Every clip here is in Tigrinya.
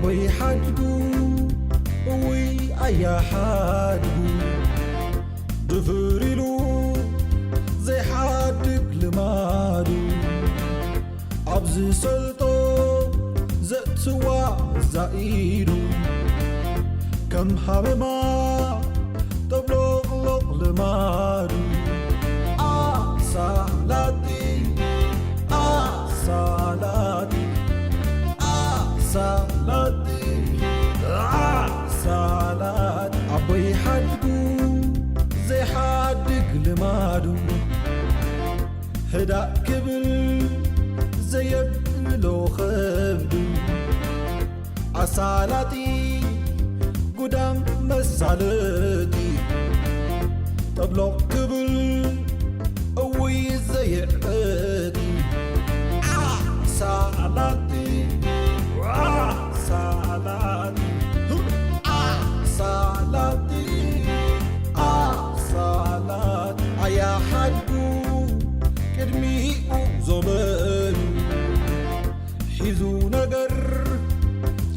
ወይ ሓድጉ፣ እውይ ኣያ ሓድጉ፣ ድፍር ኢሉ ዘይሓድግ ልማዱ፣ ኣብ ዝሰልጦ ዘእትዋ ዛኢዱ፣ ከም ሃመማ ጠብሎቕሎቕ ልማዱ። ኣሳላጢ፣ ኣሳላጢ፣ ኣሳላጢ፣ ኣሳላጢ። ኣቦይ ሓድጉ ዘይሓድግ ልማዱ፣ ህዳእ ክብል ዘየብሎ ኸብዱ። ኣሳላጢ ጉዳም መሳለጢ፣ ጠብሎቕ ክብል እውይ ዘየዕበጢ። ኣሳላጢ፣ ኣሳላጢ፣ ኣሳላጢ፣ ኣሳላጢ። ኣያ ሓድጉ ቅድሚኡ ዘመኑ፣ ሒዙ ነገር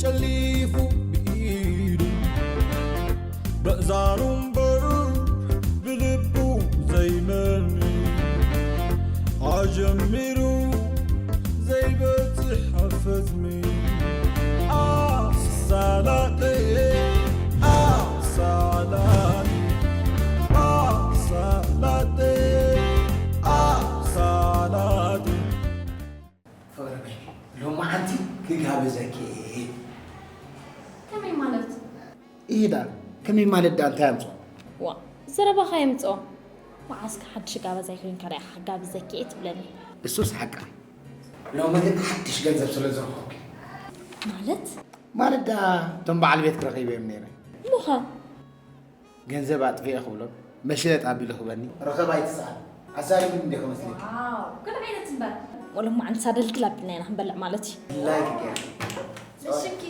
ጨሊፉ ብኢዱ፣ በእዛኑ እምበር ብልቡ ዘይመኒ፣ ኣጀሚሩ ዘይበጽሕ ኣፈጽሚ። ኣሳላጢ፣ ኣሳላጢ፣ ኣሳላጢ፣ ኣሳላጢ። ፍቕሪ በይኒ፣ ሎማዓንቲ ክጋብዘኪ እየ። ከመይ ማለት? ኢዳ፣ ከመይ ማለት ዳ እንታይ ኣምጾ? ዋ፣ ዘረባኻ የምጽኦ። መዓስከ ሓድሽ ጋበዛይ ኮይንካ ዳ ኢኻ ክጋብዘኪ እየ ትብለኒ? እሱስ ሓቃ። ሎሚ ግን ሓድሽ ገንዘብ ስለ ዝረኸብኩ። ማለት? ማለት ዳ እቶም በዓል ቤት ክረኺበዮም ነይረ። እሞኸ? ገንዘብ ኣጥፊኤ ክብሎም፣ መሽረጥ ኣቢሉ ክበኒ። ረኸባ ኣይትስኣን። ኣዛሪቡኒ እንዲኹ መስለኪ። ዋው፣ ገለ ዓይነት እምበር። ወለማ ዓንሳ ደልድል ኣቢልና ኢና ክንበልዕ ማለት እዩ። ላይክ ገይረ። እሺ፣ እኪ።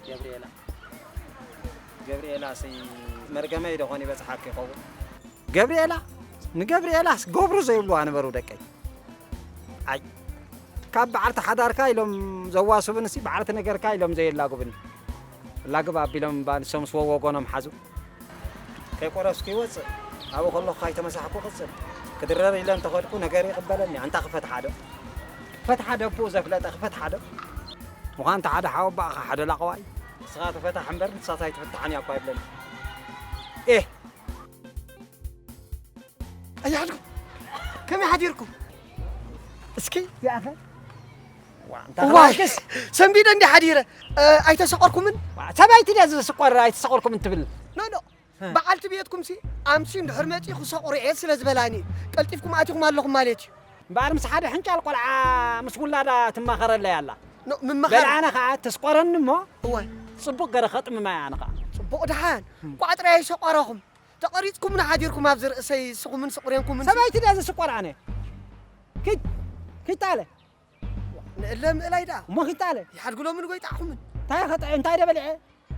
ገብርኤላ፣ ገብርኤላ፣ ሲ መርገመይ ዶ ኾን ይበጽሓኪ ይኸውን? ገብርኤላ፣ ንገብርኤላስ ገብሩ ዘይብልዋ ነበሩ ደቀይ። ኣይ፣ ካብ በዓልቲ ሓዳርካ ኢሎም ዘዋስቡንሲ በዓልቲ ነገርካ ኢሎም ዘየላጉብኒ። ላግብ ኣቢሎም እባ ንሶም ምስ ወጎኖም ሓዙ። ከይቆረስኩ ይወጽእ። ኣብኡ ከለኹ ካይተመሳሕኩ ቅጽል። ክድረር ኢለ እንተኸድኩ ነገር ይቕበለኒ። ኣንታ ክፈትሓ ዶ? ክፈትሓ ዶ? ብኡ ዘፍለጠ ክፈትሓ ዶ? ምዃን እቲ ሓደ ሓወባእኻ ሓደ ላቕዋይ። ንስኻ ትፈታሕ እምበር ንሳስ ኣይትፍታሕን እያ እኮ ኣይብለኒ። ኤህ! ኣይሓድኩም። ከመይ ሓዲርኩም? እስኪ እዚኣኸ? ዋ፣ እንታይ ዋይ፣ ክበልክስ? ሰንቢደ እንዲ ሓዲረ። እ፣ ኣይተሰቆርኩምን? ዋ፣ ሰበይቲ ድያ ዝስቆር ኣይተሰቆርኩምን ትብል? ኖ፣ ኖ። እ። በዓልቲ ቤትኩምሲ ኣምሲ እንድሕር መጺኡ ክሰቑር እየ ስለ ዝበላኒ፣ ቀልጢፍኩም ኣቲኹም ኣለኹም ማለት እዩ። እምበኣር ምስ ሓደ ሕንጫል ቆልዓ ምስ ውላዳ ትማኸረለይ ኣላ። ኖ፣ ምምኻር። በል ኣነ ኸዓ ተስቆረኒ እሞ እወ። ጽቡቕ ገረ ኸጥምማ እየ ኣነ ኸዓ። ጽቡቕ ደሓን። እም። ቋጥሪ ኣይሰቆረኹም። ተቐሪጽኩምኒ ሓዲርኩም ኣብዚ ርእሰይ፣ ንስኹምን ስቑሬንኩምን። ሰበይቲ ድያ ዝስቆር ኣነ? ኪድ፣ ኪድ ታለ። ንእለ ምእላይ ደኣ። እሞ ኪድ ታለ። ይሓድጉ ሎምን ጎይጣኹምን። እንታይ ኸጥዕ-፣ እንታይ ደበሊዐ?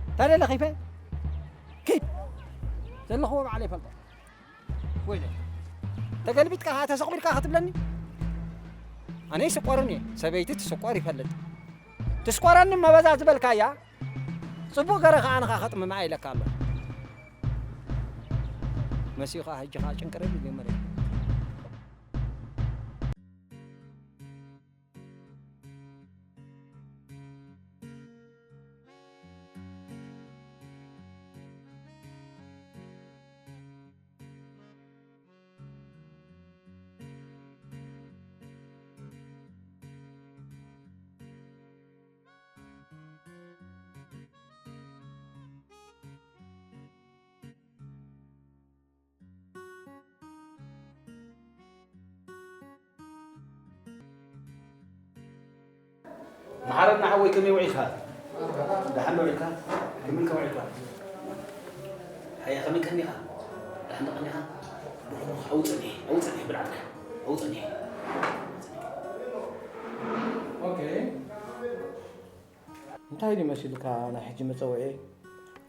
እንታይ ደለ ኺፈ? ኪድ። ዘለኽዎ ባዕለ ይፈልጦ። ወይለ። ተገልቢጥካ ኸዓ ተሰቑርካ ክትብለኒ? ኣነ ይስቆርን እየ። ሰበይቲ ትስቆር ይፈልጥ። ትስቆረኒ እሞ በዛ ዝበልካያ። ጽቡቕ ገረ ኸዓ ንኻ ኸጥምማ ኢለካ ኣሎ። መሲኡ ኸዓ ሕጂ ኸዓ ጭንቅርር ኢሉ መሬት። መሓረና ሓወይ፣ ከመይ ውዒልካ? ደሓን ዶ ውዒልካ? ከመይ ከ ውዒልካ? ሃየ፣ ከመይ ቀኒኻ? ደሓን ዶ ቀኒኻ? ኣውፅኒ፣ ኣውፅኒ ብልዓትካ፣ ኣውፅኒ። ኦኬ። እንታይ ድዩ መሲልካ ናይ ሕጂ መጸውዒ?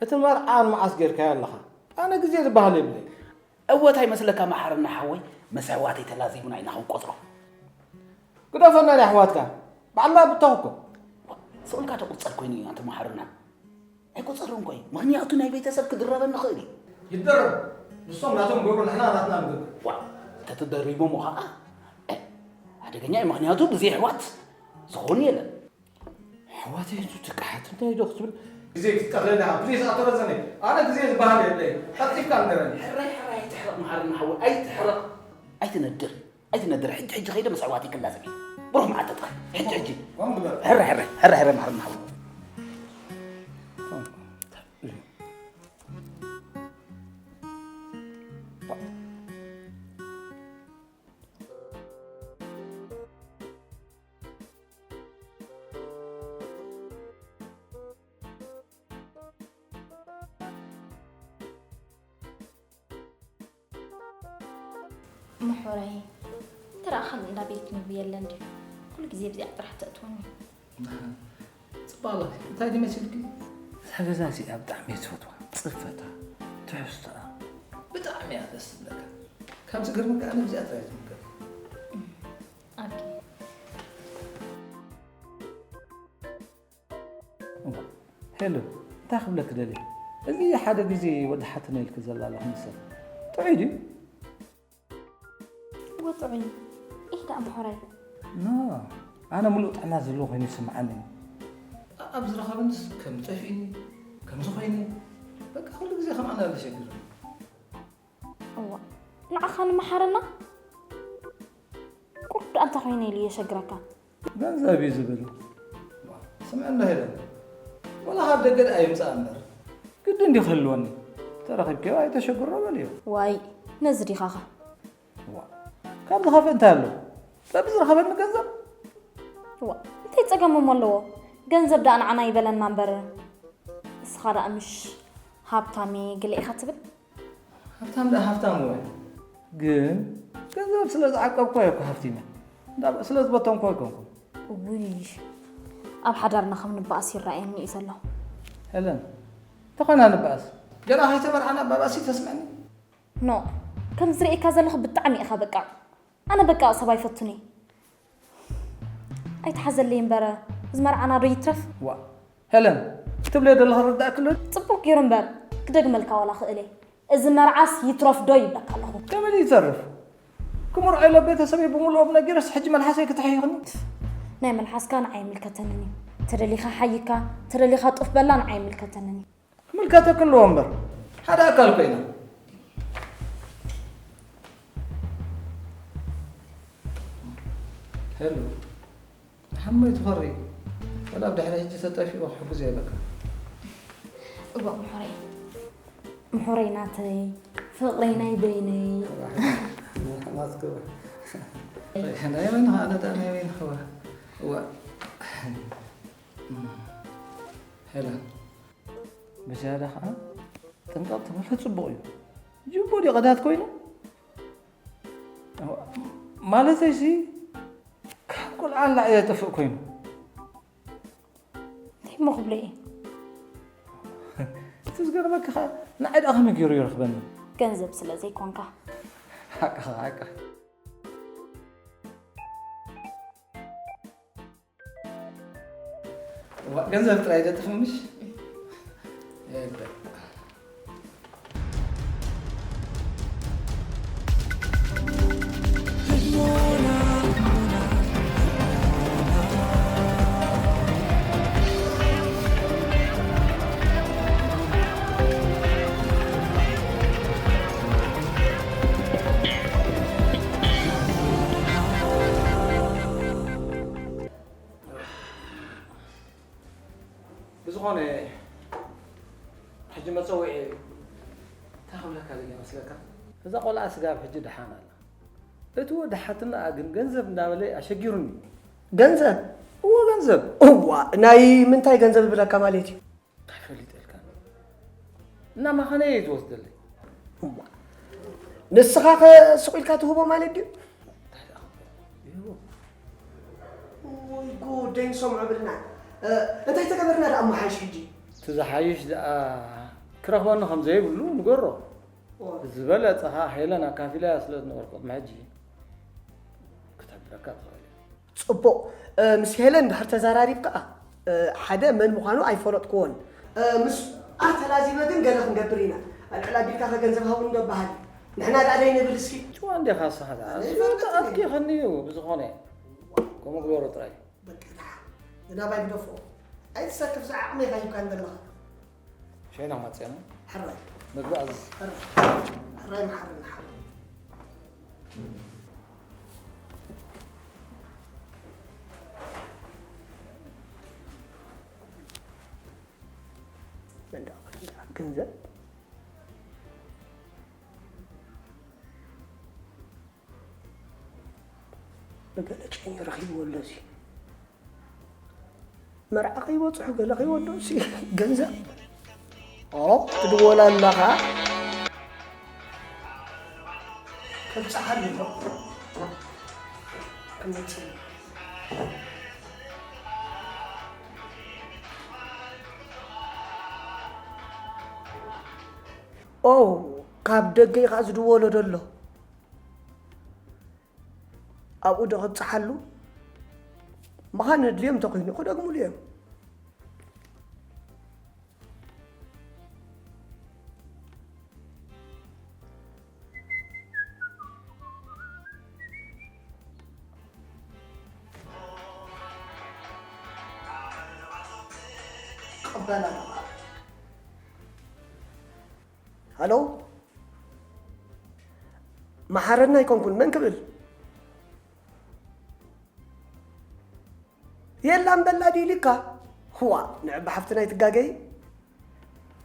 እቲ መርዓ ንመዓስ ጌርካዮ ኣለኻ? ኣነ ግዜ ዝበሃል የብለይ። እወ፣ እንታይ መስለካ መሓርና ሓወይ፣ ምስ ኣሕዋተይ ተላዚብና ኢና ክንቆጽሮ። ግደፈና ናይ ኣሕዋትካ፣ ባዕልና ብተኹ እኮ። ስቕ ኢልካ ተቑጸር ኮይኑ እዩ ኣንተ መሓርና። ኣይቆጸርን እኮ እዩ። ምኽንያቱ ናይ ቤተሰብ ክድረበኒ ይኽእል እዩ። ይደረብ። ንሶም ናቶም ገብሩ ንሕና ናትና ንገብር። ዋ፣ እንተተደሪቦሞ ኸዓ፣ እ፣ ሓደገኛ እዩ። ምኽንያቱ ብዘይ ኣሕዋት ዝኾን የለን። ኣሕዋተይ፣ እዚ ትቃሓት እንታይ ዶ ክትብል? ግዜ ክትቀትለኒ ኢኻ። ፕሊስ፣ ኣቶ ረዘነ፣ ኣነ ግዜ ዝበሃል የብለይ። ቀልጢፍካ ንገረኒ። ሕራይ፣ ሕራይ፣ ኣይትሕረቕ መሓርና ሓወይ፣ ኣይትሕረቕ። ኣይትነድር፣ ኣይትነድር። ሕጂ፣ ሕጂ ኸይደ ምስ ኣሕዋተይ ክላዘብ እየ። ብሩኽ መዓልቲ ጥራይ። ሕጂ፣ ሕጂ። ከምኡ ግበር። ሕራይ፣ ሕራይ፣ ሕራይ፣ ሕራይ መሓርና ሓወይ። ምሑረይ፣ ተረኣኻኒ እንዳ ቤት ምግቢ የለን ድዩ? ኩሉ ግዜ ብዚኣ ጥራሕ ተእትወኒ። ጽባላ፣ እንታይ ድዩ መሲልኪ? እዛ ገዛ እዚኣ ብጣዕሚ እየ ዝፈትዋ። ጽፈታ፣ ትሕዝቶኣ። ብጣዕሚ እያ ደስ ትብለካ። ካብ ዝገርመካ ኣነ ብዚኣ ጥራይ እየ ዝምገብ። ኣኪ። ሄሎ፣ እንታይ ክብለኪ ደልየ? እዚ ሓደ ግዜ ወዲ ሓትነ ኢልኪ ዘላ ኣለኹ መሰል። ጥዑይ ድዩ? እወ ጥዑይ። ኢህ ደኣ ምሑረይ። ኖ፣ ኣነ ምሉእ ጥዕና ዘለዎ ኮይኑ ይስምዓኒ እዩ። ኣብ ዝረኸበንስ ከም ጠፊእኒ፣ ከምዚ ኮይነ፣ በቃ ኩሉ ግዜ ከም ኣነ ኣሎ ሸግር። እዋ፣ ንዓኻ ንመሓረና? ቁሩብ ደኣ እንታይ ኮይነ ኢሉ የሸግረካ? ገንዘብ እዩ ዝብል። ስምዕና ሄለን፣ ወላ ካብ ደገ ደኣ ይምጻእ እምበር። ግድን ድዩ ክህልወኒ? ተረኺብክዮ ኣይተሸግሮ በልዮ። ዋይ፣ ነዚ ዲኻኸ? ዋ፣ ካብ ዝኸፍእ እንታይ ኣሎ? በቢ ዝረኸበኒ ገንዘብ። ዋ፣ እንታይ ጸገም እሞ ኣለዎ? ገንዘብ ደኣ ንዓና ይበለና እምበር። ንስኻ ደኣ ምሽ ሃብታም እየ ገለ ኢኻ ትብል? ሃብታም ደኣ ሃብታም እወ። ግን ገንዘብ ስለ ዝዓቀብኩ እየ እኮ ሃፍቲመ። እንዳ-፣ ስለ ዝበተንኩ ኣይኮንኩን። ውይ፣ ኣብ ሓዳርና ከም ንበኣስ ይረኣየኒ እዩ ዘሎ። ሄለን፣ ተኾና ንበኣስ። ገና ከይተመርዓና ባባሲ ተስምዕኒ? ኖ፣ ከም ዝርእየካ ዘለኹ ብጣዕሚ ኢኻ በቃ። ኣነ በቃ ሰብ ኣይፈቱን እየ። ኣይትሓዘለይ እምበር፣ እዚ መርዓና ዶ ይትረፍ? ዋ፣ ሄለን፣ ትብልዮ ዘለኺ ርዳእኪ ኣሎ? ጽቡቕ ገይሩ እምበር፣ ክደግመልካ ዋላ ክእል እየ። እዚ መርዓስ ይትረፍ ዶ ይብለካ ኣለኹ። ከመይ ይተርፍ? ክምርዖ ኢለ ቤተሰበይ ብምልኦም ነጊረስ ሕጂ መልሓሰይ ክትሕይኽኒ? ናይ መልሓስካ ንዓይ ኣይምልከተንን እዩ። ተደሊኻ ሓይካ፣ ተደሊኻ ጡፍ በላ ንዓይ ኣይምልከተንን እዩ። ክምልከተኪ ኣለዎ እምበር፣ ሓደ ኣካል ኮይና። ሄሎ፣ ንሓመይ ትኾሪ፣ ወላ ኣብ ድሕሪ ሕጂ ተጠፊኡ ክሕግዞ የብለካ። እወ፣ ምሑረይ። ምሑረይ ናተይ፣ ፍቕረይ ናይ በይነይ። ናትኪ እወ። ናይ በይንኻ፣ ኣነ ደኣ ናይ በይንኻ እወ። እወ። ሄሎ። ብዝያዳ ኸዓ ጥንቀቕ ተበሎ ጽቡቕ እዩ። ጅቦ ድዩ ቀዳት ኮይኑ? ማለተይሲ ካብ ቆልዓ ንላዕሊ ዘጥፍእ ኮይኑ። እንታይ እሞ ክብሎ እየ? እቲ ዝገርመኪ ኸዓ ንዓይ ደኣ ከመይ ገይሩ ይረኽበኒ? ገንዘብ ስለ ዘይኮንካ። ሓቅኻ፣ ሓቅኻ። ዋ፣ ገንዘብ ጥራይ ደጥፍ ምሽ? የለ። ብዝኾነ፣ ሕጂ መጸውዒ እንታይ ክብለካ ደልየ መስለካ? እዛ ቆልዓ ስጋብ ሕጂ ደሓን ኣላ። እቲ ወዲ ሓትነኣ ግን ገንዘብ እንዳበለ ኣሸጊሩኒ። ገንዘብ? እወ፣ ገንዘብ። እዋ፣ ናይ ምንታይ ገንዘብ ይብለካ ማለት እዩ? እንታይ ፈሊጠልካ? እና መኻነይ እየ ዝወስደለይ። እዋ፣ ንስኻ ከ ስቕ ኢልካ ትህቦ ማለት ድዩ? እንታይ ደኣ ክብል? ይህቦ። ወይ ጉድ፣ ደይንሰምዖ ብልና። እ፣ እንታይ ተገበርና ደኣ እሞ ሓይሽ ሕጂ? እቲ ዝሓይሽ ደኣ ክረኽበኒ ከም ዘይብሉ ንገሮ። ኦ። ዝበለጸ ኸኣ ሄለን ኣካፊላያ ስለ ዝነበርኩ ቅድሚ ሕጂ ክትሕብረካ ትኽእል እያ። ጽቡቕ። እ፣ ምስ ሄለን ድሕር ተዘራሪብካ፣ እ፣ ሓደ መን ምዃኑ ኣይፈለጥክዎን። እ፣ ምስ ኣተላዚበ ግን ገለ ክንገብር ኢና። ኣልዕል ኣቢልካ ከ ገንዘብ ሃቡኒ ዶ በሃል? ንሕና ደኣ ደይ ንብል እስኪ? ጭዋ እንዲኻ ንስኻ ደኣ። ኣነ ዝበልከ ኣትኪ ትብል። ኸኒ እዩ ብዝኾነ። ከምኡ ግበሩ ጥራይ። በቃ ደሓን። ንናባይ ግደፎ። ኣይትሰክፍ፣ ዝዓቕመይ ኢኻ ሂብካኒ ዘለኻ። ሸይና መጽና። ሕራይ። ምግቢ ኣዝዝ። ሕራይ። ሕራይ መሓረና ሓወይ። ገንዘብ ብገለ ጨኒ ረኺብዎ ኣሎ እዚ። መርዓ ከይበጽሑ ገለ ከይወደው ሲ ገንዘብ። ኦ፣ ትድወል ኣለኻ። ከብጽሓሉ ኣሎ። ክመጽእ። ኦ፣ ካብ ደገ ኢኻ ዝድወሎ ደሎ። ኣብኡ ዶ ከብጽሓሉ? ምዃን ኣድልዮም እንተኾይኑ ክደግሙሉ እዮም። ቅበላ። ሃሎ? መሓረና ኣይኮንኩን፣ መን ክብል? የላም በላ ድዩ ኢልካ? ህዋ፣ ንዕቢ ሓፍትና ኣይትጋገዪ።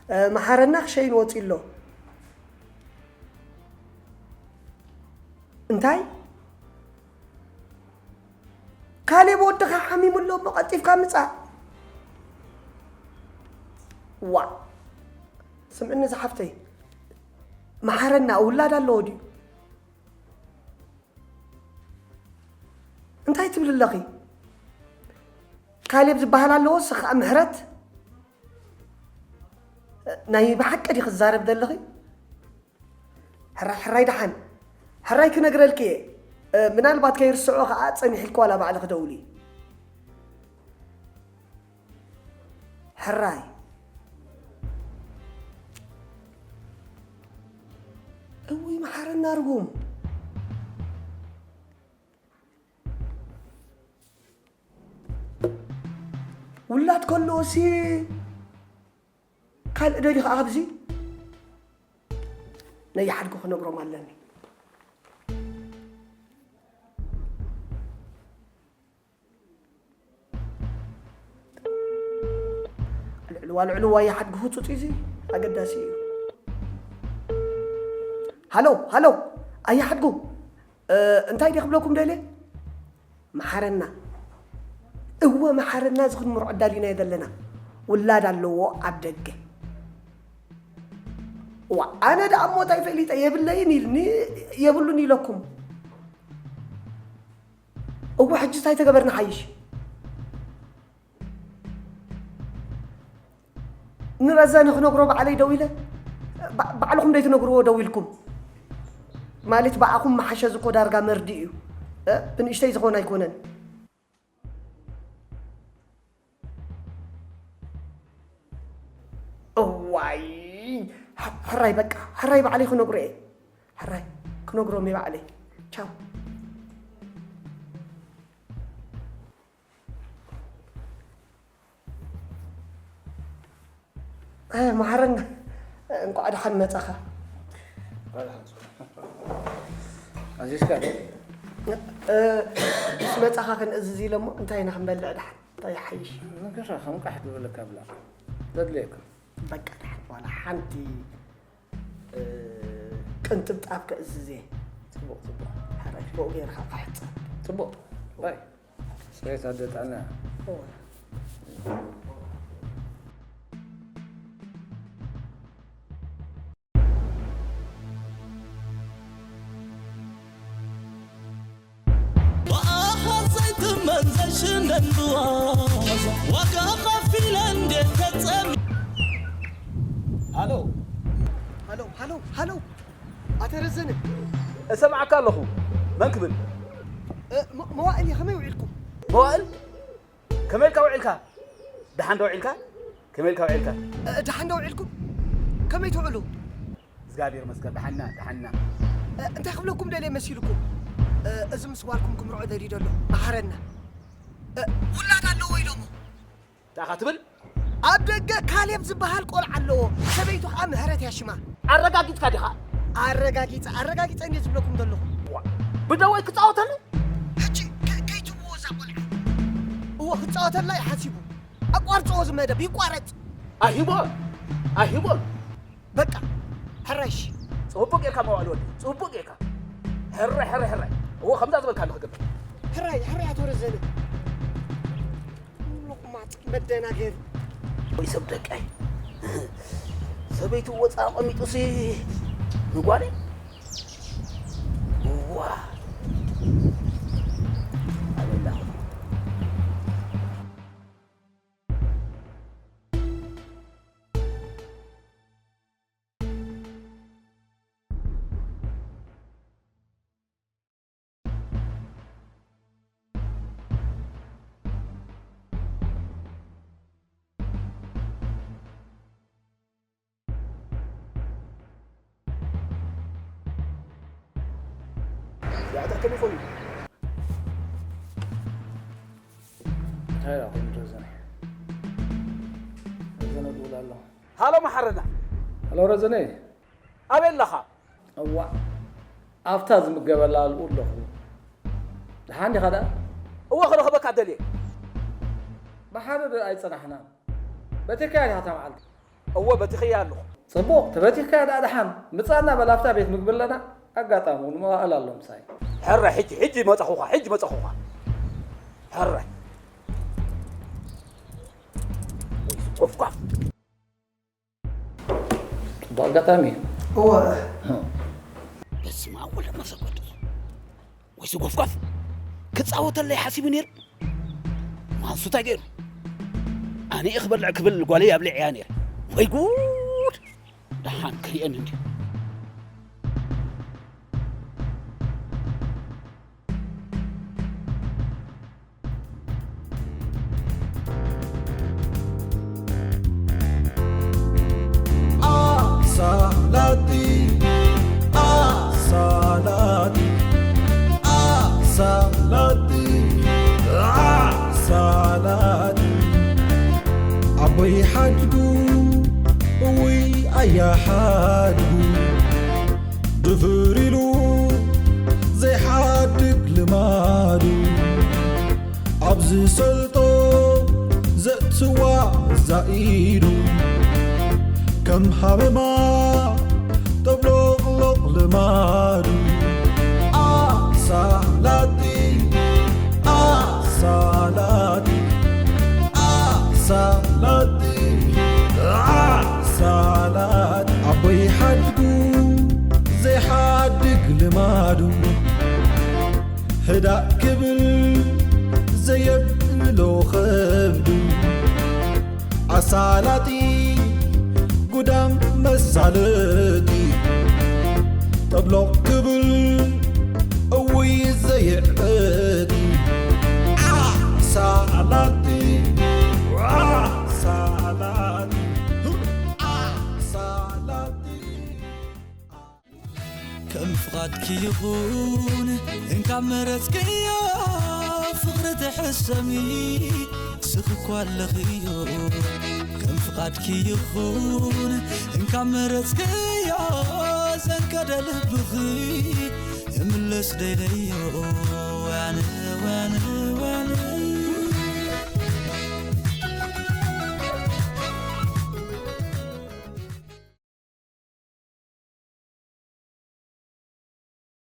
እ፣ መሓረና ክሸይን ወጺኡ ኣሎ። እንታይ? ካሌብ ወድኻ ሓሚሙ ኣሎ እሞ ቀልጢፍካ ምጻእ። ዋ፣ ስምዕኒ ዝሓፍተይ፣ መሓረና ውላድ ኣለዎ ድዩ? እንታይ ትብል ኣለኺ? ካሌብ ዝበሃል ኣለዎ፣ ስኻ ምሕረት? ናይ ብሓቂ ዲኺ ትዛረብ ዘለኺ? ሕራይ፣ ሕራይ ደሓን። ሕራይ ክነግረልኪ እየ። እ፣ ምናልባት ከይርስዖ ኸኣ ጸኒሕልኪ ዋላ ባዕልኺ ደውሊ። ሕራይ። እውይ፣ መሓረና ርጉም። ውላድ ከለዎሲ ካልእ ደልዩ ኸዓ ኣብዚ ነየሓድጉ ክነግሮም ኣለኒ። ኣልዕልዋ፣ ኣልዕልዋ፣ ኣየሓድጉ ህጹጽ እዩ፣ እዚ ኣገዳሲ እዩ። ሃሎ፣ ሃሎ፣ ኣየሓድጉ፣ እ፣ እንታይ ድየ ክብለኩም ደልየ? መሓረና። እወ፣ መሓረና፣ እዚ ክንምርዖ ኣዳሊናዮ ዘለና። ውላድ ኣለዎ ኣብ ደገ። ዋ፣ ኣነ ደኣ እሞ እንታይ ፈሊጠ? የብለይን ኢልኒ፣ የብሉን ኢለኩም። እወ፣ ሕጂ እንታይ ተገበርና ሓይሽ? ንረዘነ ክነግሮ ባዕለይ ደው ኢለ፣ ባ-፣ ባዕልኹም ደይትነግርዎ ደው ኢልኩም? ማለት ብኣኹም መሓሸ፣ እዚ እኮ ዳርጋ መርድእ እዩ። እ፣ ብንእሽተይ ዝኾን ኣይኮነን። እዋይ፣ ሕ-፣ ሕራይ በቃ፣ ሕራይ ባዕለይ ክነግሮ እየ። ሕራይ ክነግሮም እየ ባዕለይ። ቻው። እ፣ መሓረና፣ እንኳዕ ደሓን መጻኻ። ኣዚዝካ ዶ? እ፣ ምስ መጻኻ ክንእዝዝ ኢለ እሞ እንታይ ኢና ክንበልዕ ደሓን? እንታይ ይሓይሽ? ነገራ ከም ቃሕ ዝበለካ ብላ። ዘድልየካ። በቃ ደሓን ዋላ ሓንቲ፣ እ፣ ቅንጥብጣብ ከእዝዝ እየ። ጽቡቕ፣ ጽቡቕ። ሕራይ ብኡ ጌርካ ክሕጸብ። ጽቡቕ። ባይ። ጽሬት ኣደ ጥዕና። እወ። ብኣኻ ዘይትመን ዘይሽነን ብዋዛ። ዋጋ ከፊለ እንዴት ተጸሚ ሃሎ ሃሎ ሃሎ ሃሎ ኣተረዘነ እሰምዓካ ኣለኹ። መን ክብል? መዋእል ከመይ ውዒልኩም? መዋእል ከመይ ኢልካ ውዒልካ? ደሓን ዶ ውዒልካ? ከመይ ኢልካ ውዒልካ? ደሓን ዶ ውዒልኩም? ከመይ ትውዕሉ? እግዚኣብሔር መስገን ደሓና ደሓና። እንታይ ክብለኩም ደልየ መሲልኩም? እዚ ምስ ጓልኩም ክምርዖ ደልዩ ደሎ መሓረና። ውላድ ኣለዎ ኢሎሞ። እንታይ ኢኻ ትብል? ኣብ ደገ ካሌብ ዝበሃል ቆልዓ ኣለዎ። ሰበይቱ ከዓ ምህረት እያ ሽማ። ኣረጋጊፅካ ዲኻ? ኣረጋጊፀ ኣረጋጊፀ እንድየ ዝብለኩም ዘለኹ። ብደወይ ክፃወተሉ? ሕጂ ከ- ከይትብዎ እዛ ቆልዓ። እዎ ክፃወተላ እዩ ሓሲቡ። ኣቋርፅዎ እዚ መደብ ይቋረፅ። ኣሂቦ ኣሂቦ በቃ ሕራይሽ። ፅቡቅ ጌርካ መዋእል ወዲ ፅቡቅ ጌርካ። ሕራይ ሕራይ ሕራይ። እዎ ከምዛ ዝበልካ ንክገብር። ሕራይ ሕራይ ኣቶ ረዘነ። ሎቕማጽ መደናገሪ። ወይ ሰብ ደቀይ ሰበይቱ ወፃ ኣቐሚጡሲ ንጓለይ ዋ ኣበላ ያዕዳ ከሊፎም እንታይ ዳ ኮይኑ ረዘነ ረዘነ ድውል ኣሎ ሃሎ መሓረና ሃሎ ረዘነ ኣበይ ኣለኻ እዋ ኣብታ ዝምገበላ ኣልኡ ኣለኹ ደሓን ዲኻ ደኣ እወ ክረኽበካ ደልየ ብሓደ ዶ ኣይጸናሕናን በቲካ ዲኻ እታ መዓልቲ እወ በቲኽያ ኣለኹ ጽቡቕ ተበቲኽካ ደኣ ደሓን ምጻና በል ኣብታ ቤት ምግቢ ኣለና ኣጋጣሚ እውን መዋእል ኣሎ ምሳይ ሕራይ ሕጂ ሕጂ መጻኹኻ ሕጂ መጻኹኻ ሕራይ ቆፍቋፍ ጽቡቕ ኣጋጣሚ እዩ እወ በስመ ኣብ ወወልድ ወመንፈስ ቅዱስ ወይ ስጎፍጓፍ ክጻወተለይ ሓሲቡ ነይሩ ማንሱ እንታይ ገይሩ ኣነ እየ ክበልዕ ክብል ጓለይ ኣብሊዐያ ነይረ ወይ ጉድ ደሓን ክሪኤኒ እንድዩ ኣሳላጢ ኣሳላጢ ኣሳላጢ ኣሳላጢ ኣቦይ ሓድጉ እውይ ኣያ ሓድጉ ድፍር ኢሉ ዘይሓድግ ልማዱ ኣብ ዝሰልጦ ዘእትዋ ዛኢዱ ከም ሃመማ ጠብሎቕሎቕ ልማዱ ኣሳላጢ ኣሳላጢ ኣሳላጢ ኣሳላጢ ኣቦይ ሓድጉ ዘይሓድግ ልማዱ ህዳእ ክብል ዘየብሎ ኸብዱ ኣሳላጢ ጉዳም መሳለጢ ጠብሎቕ ክብል እውይ ዘየዕጢ ኣሳላጢ ኣሳላጢ ኣሳላጢ ከም ፍቓድኪ ይኹን እንካብ መረጽክዮ ፍቕሪ ትሕሰሚ ስኺ እኳ ኣለኽዮ ከም ፍቓድኪ ይኹን እንካብ መረጽክዮ ዘንቀደ ልብኺ እምለስ ደይለዮ ወያነ ወያነ